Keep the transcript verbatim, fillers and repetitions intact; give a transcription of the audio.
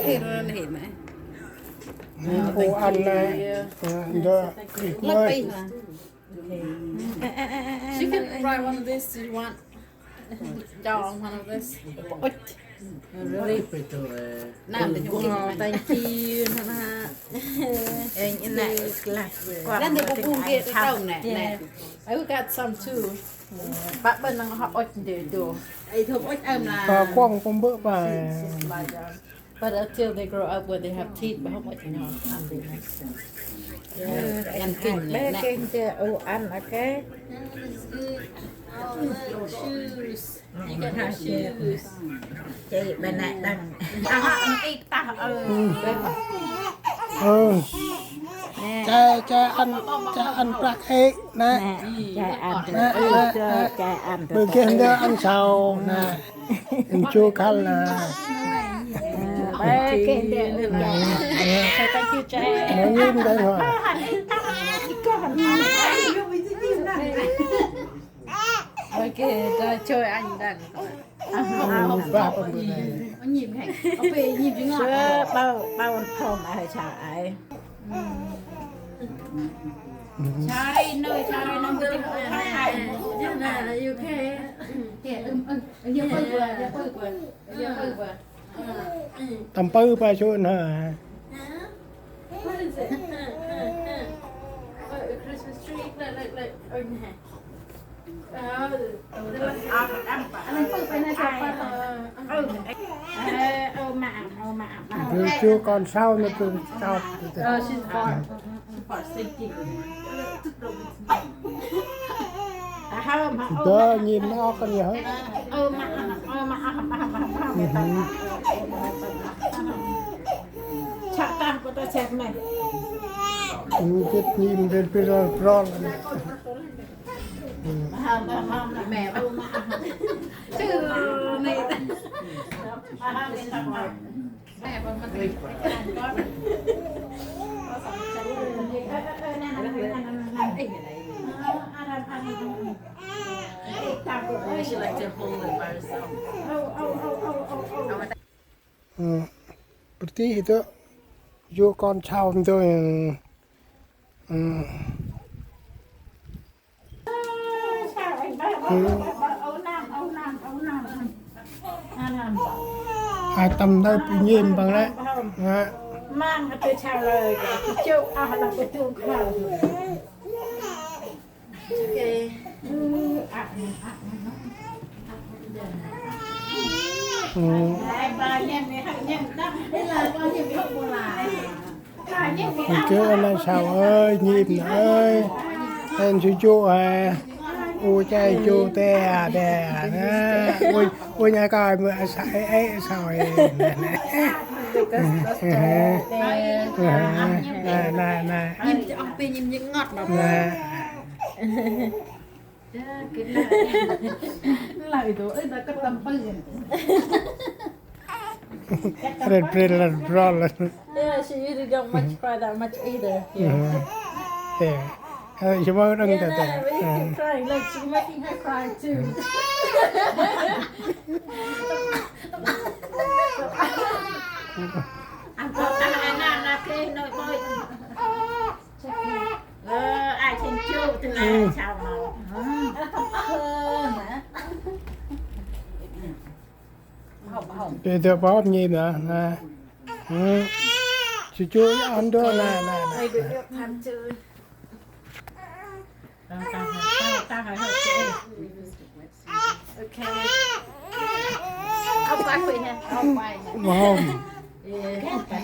Ê, ăn nê. Ơ, thank you. Ơ, ndơ, Christmas. She can buy one of this if you want. Cho one of this. Ôi. Really? Nam, thank you. Ơ, thank you. Nè, nè. Ê, nè, glass. Răn de bu bu gê tông nè, nè. I got some too. Bác bên năng họ ôi để đồ. Ê, thơm ôi em là. Ơ, kuŏng pơm bơ̆ pa. But until they grow up, when they have teeth, bác không có thể nào ăn được. Yeah, ăn kinh nè, nè. Kinh chứ, ơ, ăn, ok. Shoes. You got no shoes. Chị, bên này đang. Tao ăn ít, tao, ơ. Ơ. Nè. Cha, cha ăn, cha ăn prăk ê, nè. Nè, cha ăn, nè, ơ, nè, cha, nè. Cha ăn. Bơ geh ndơ ăn sau, nè. Ăn chu khăn là. Ơ, bơ geh ndơ ăn cha. Nè. Nè, nhìn đây thôi. Ok, ta chơi anh đang. Ơ, ba con bơ này. Nhịp hẹn. Ơ, bơ nhịp chứ ngọt. Sơ, bao, bao ăn thơm ai chào ai. Sorry, no, sorry, no, but they don't have time. Yeah, you okay? Yeah, um, um, yeah, bơ bơ, yeah, bơ bơ. Yeah, bơ bơ. Tâm pư pa sô na. Huh? What is it? Huh, huh, huh. Oh, a Christmas tree. Look, look, look. Oh, yeah. Oh, the last. Anh pư pa na sa pa. Oh, oh. Ê, ơ, ma, ơ, ma, ma. Dơi chô kon sau na, dơi chô. Oh, she's far. She's far, stinky. Dơi, nhìn nó có gì hả? Ơ, ma, ơ, ma, ơ, ma, ơ, ma, ơ, ma. Chả ta có ta xem này. Ừ, chết nhìn đến bây giờ, rồi. Mẹ, ơ, ma. Chứ này. She likes to hold it by herself. Ơ, pơti ito, yô kon sau ntơ, ơ. Ai tâm nơh bu nhêm păng lĕ. Mang atu chau lơi, chu ah lah bu tuông khâu. Ơ, kơ anh sau ơi, nhịp nè ơi. Anh su chu hả? U chai chu te à, te à, nè. Ui, ui, nhà coi mưa sa, ê, ê, sao ê, nè, nè. Nè, nè, nè. Nhịp cho ông Pê nhịp nhịp ngọt lắm. Nè. Lah itu, eh, dah ketam pun. Prit, prit, lar, brol. Yeah, she really don't much cry that much either. Yeah. Yeah. Ơ, cuma orang. Yeah, tak, tak. Nah, we can cry. Look, she's making her cry too. Ăn con ăn ăn ăn ăn cái nồi bôi. Ơ, ai chen chu từ lai sao mà. Ơ, nè. Hông, hông. Để tôi bóp nhịp nữa, nè. Ừ. Chú, chú, ăn đôi, nè, nè, nè. Ê, được, được, tham chứ. Tao, tao, tao, tao hỏi hậu chị. Ok. Không quay quay nha, không quay nha. Wow. Ê, không quay.